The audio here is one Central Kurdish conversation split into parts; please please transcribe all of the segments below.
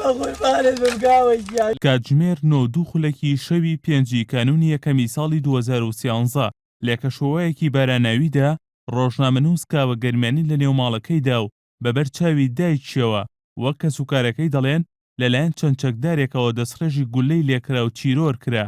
بەقوربانت بم کاوە گیان. کاتژمێر نۆ و دوو خولەکی شەوی پێنجی کانوونی یەکەمی ساڵی 2013 لە کەشوهەوایەکی باراناویدا ڕۆژنامەنووس کاوە گەرمیانی لەنێو ماڵەکەیدا و بەبەر چاوی دایکیەوە وەک کەسوکارەکەی دەڵێن لەلایەن چەند چەکدارێکەوە دەستڕێژی گوللەی لێکرا و تیرۆر کرا.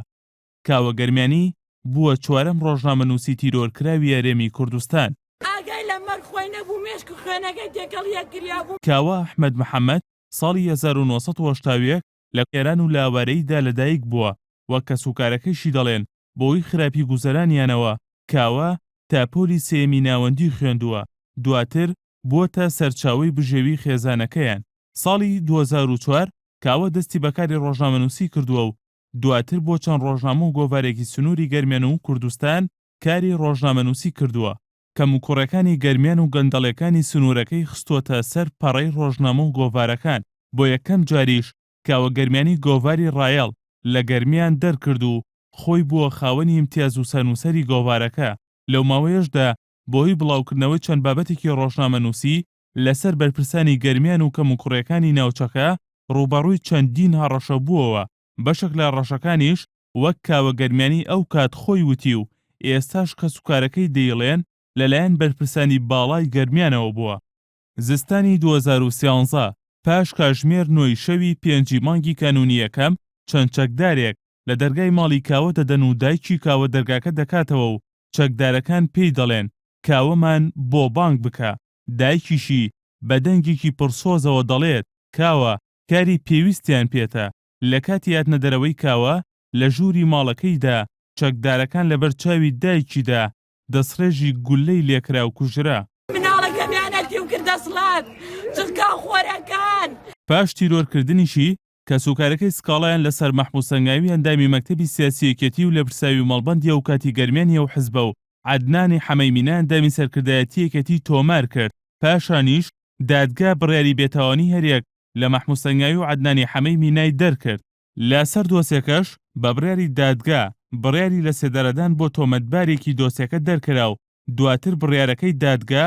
کاوە گەرمیانی بووە چوارەم ڕۆژنامەنووسی تیرۆرکراوی هەرێمی کوردستان. ئاگای لە مەرگ خۆی نەبوو مێشک و خوێنەکەی تێکەڵ یەک کریابوو. کاوە ئەحمەد محەمەد ساڵی 1981 لە ئێران و لە ئاوارەییدا لەدایک بووە، وەک کەسوکارەکەیشی دەڵێن بەهۆی خراپی گوزەرانیانەوە کاوە تا پۆلی سێیەمی ناوەندی خوێندووە، دواتر بووەتە سەرچاوەی بژێوی خێزانەکەیان. ساڵی 2004 کاوە دەستی بە کاری ڕۆژنامەنووسی کردووە و دواتر بۆ چەند ڕۆژنامە و گۆڤارێکی سنووری گەرمیان و کوردستان کاری ڕۆژنامەنووسی کردووە. کەموکوڕیەکانی گەرمیان و گەندەڵیەکانی سنوورەکەی خستووەتە سەر پەڕەی ڕۆژنامە و گۆڤارەکان، بۆ یەکەم جاریش کاوە گەرمیانی گۆڤاری ڕایەڵ لە گەرمیان دەرکرد و خۆی بووە خاوەنی ئیمتیاز و سەرنووسەری گۆڤارەکە، لەو ماوەیەشدا بەهۆی بڵاوکردنەوەی چەند بابەتێکی ڕۆژنامەنووسی لەسەر بەرپرسانی گەرمیان و کەموکوڕیەکانی ناوچەکە ڕووبەڕووی چەندین هەڕەشە بووەوە، بەشێک لە هەڕەشەکانیش وەک کاوە گەرمیانی ئەو کات خۆی وتی و ئێستاش کەسوکارەکەی دەیڵێن لەلایەن بەرپرسانی باڵای گەرمیانەوە بووە. زستانی 2013 پاش کاژمێر نۆی شەوی پێنجی مانگی کانوونی یەکەم چەند چەکدارێک لە دەرگای ماڵی کاوە دەدەن و دایکی کاوە دەرگاکە دەکاتەوە و چەکدارەکان پێی دەڵێن کاوەمان بۆ بانگ بکە، دایکیشی بە دەنگێکی پڕسۆزەوە دەڵێت کاوە کاری پێویستیان پێتە، لە کاتی هاتنە دەرەوەی کاوە لە ژووری ماڵەکەیدا چەکدارەکان لەبەر چاوی دایکیدا دەستڕێژی گوللەی لێکرا و کوژرا. مناڵەکەمیان ئەتیو کردە سڵات چڵکاو خۆرەکان. پاش تیرۆرکردنیشی، کەسوکارەکەی سکاڵایان لەسەر مەحمود سەنگاوی ئەندامی مەکتەبی سیاسی یەکێتی و لێپرسراوی مەڵبەندی ئەوکاتی گەرمیانی ئەو حزبە و عەدنانی حەمەی مینا ئەندامی سەرکردایەتی یەکێتی تۆمار کرد، پاشانیش دادگا بڕیاری بێتاوانی هەریەک لە مەحمود سەنگاوی و عەدنانی حەمەی مینای دەرکرد. لەسەر دۆسێکەش بە بڕیاری دادگا بڕیاری لەسێدارەدان بۆ تۆمەتبارێکی دۆسێکە دەرکرا و دواتر بڕیارەکەی دادگا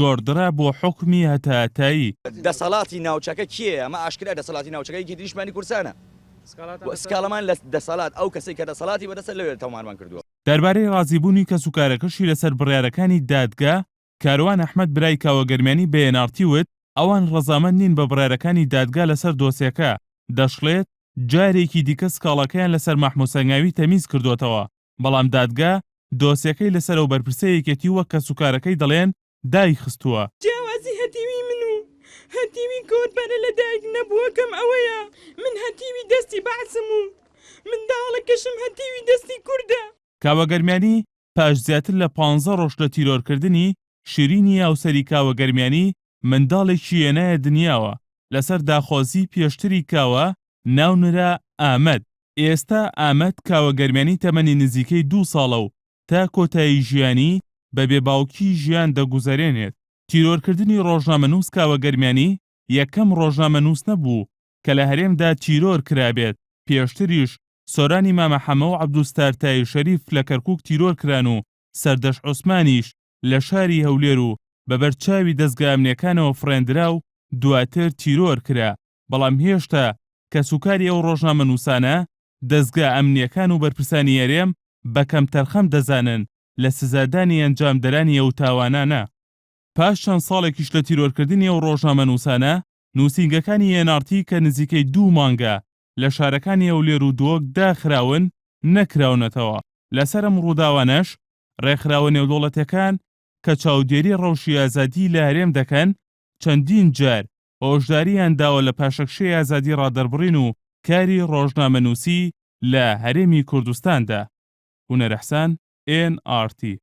گۆڕدرا بۆ حوکمی هەتاهەتایی. دەسەڵاتی ناوچەکە کێیە؟ ئەمە ئاشکرایە دەسەڵاتی ناوچەکە یەکێتی نیشتمانی کوردستانە و سکاڵەمان لە دەسەڵات ئەو کەسەی کە دەسەڵاتی بەدەستە لەوێ تۆمارمان کردووە. دەربارەی ڕازیبوونی کەسوکارەکەشی لەسەر بڕیارەکانی دادگا، کاروان ئەحمەد برای کاوە گەرمیانی بە ئێن ئاڕ تی وت، ئەوان ڕەزامەند نین بە بڕیارەکانی دادگا لەسەر دۆسیەکە، دەشڵێت، جارێکی دیکە سکاڵاکەیان لەسەر مەحمود سەنگاوی تەمیز کردۆتەوە، بەڵام دادگا دۆسیەکەی لەسەر ئەو بەرپرسەی یەکێتی وەک کەسوکارەکەی دەڵێن دایخستووە. جیاوازی هەتیوی من و هەتیوی کۆرپەرە لە دایک نەبووەکەم ئەوەیە من هەتیوی دەستی بەعسم و منداڵەکەشم هەتیوی دەستی کوردە. کاوە گەرمیانی پاش زیاتر لە پانزە ڕۆژ لە تیرۆرکردنی، شیرینی هاوسەری کاوە گەرمیانی منداڵێکی هێنایە دنیاوە، لەسەر داخوازی پێشتری کاوە ناونرا ئامەد، ئێستا ئامەد کاوە گەرمیانی تەمەنی نزیکەی دوو ساڵە و تا کۆتایی ژیانی بە بێ باوکی ژیان دەگوزەرێنێت. تیرۆرکردنی ڕۆژنامەنووس کاوە گەرمیانی یەکەم ڕۆژنامەنووس نەبوو کە لە هەرێمدا تیرۆر کرابێت، پێشتریش سۆرانی مامە حەمە و عەبدولستار تایر شەریف لە کەرکوک تیرۆر کران و سەردەشت عوسمانیش لە شاری هەولێر و بە بەر چاوی دەزگا ئەمنیەکانەوە فڕێندرا و دواتر تیرۆر کرا، بەڵام هێشتا کەسوکاری ئەو ڕۆژنامەنووسانە دەزگا ئەمنیەکان و بەرپرسانی هەرێم بە کەمتەرخەم دەزانن لە سزادانی ئەنجامدەرانی ئەو تاوانانە. پاش چەند ساڵێکیش لە تیرۆرکردنی ئەو ڕۆژنامەنووسانە، نووسینگەکانی ئێن ئاڕ تی کە نزیکەی دوو مانگە لە شارەکانی هەولێر و دهۆک داخراون، نەکراونەتەوە. لەسەر ئەم ڕووداوانەش ڕێکخراوە نێودەوڵەتیەکان کە چاودێری ڕەوشی ئازادی لە هەرێم دەکەن، چەندین جار هۆشدارییان داوە لە پاشەکشەی ئازادی ڕادەربڕین و کاری ڕۆژنامەنووسی لە هەرێمی کوردستاندا. هونەر ئیحسان، ئێن ئاڕ تی.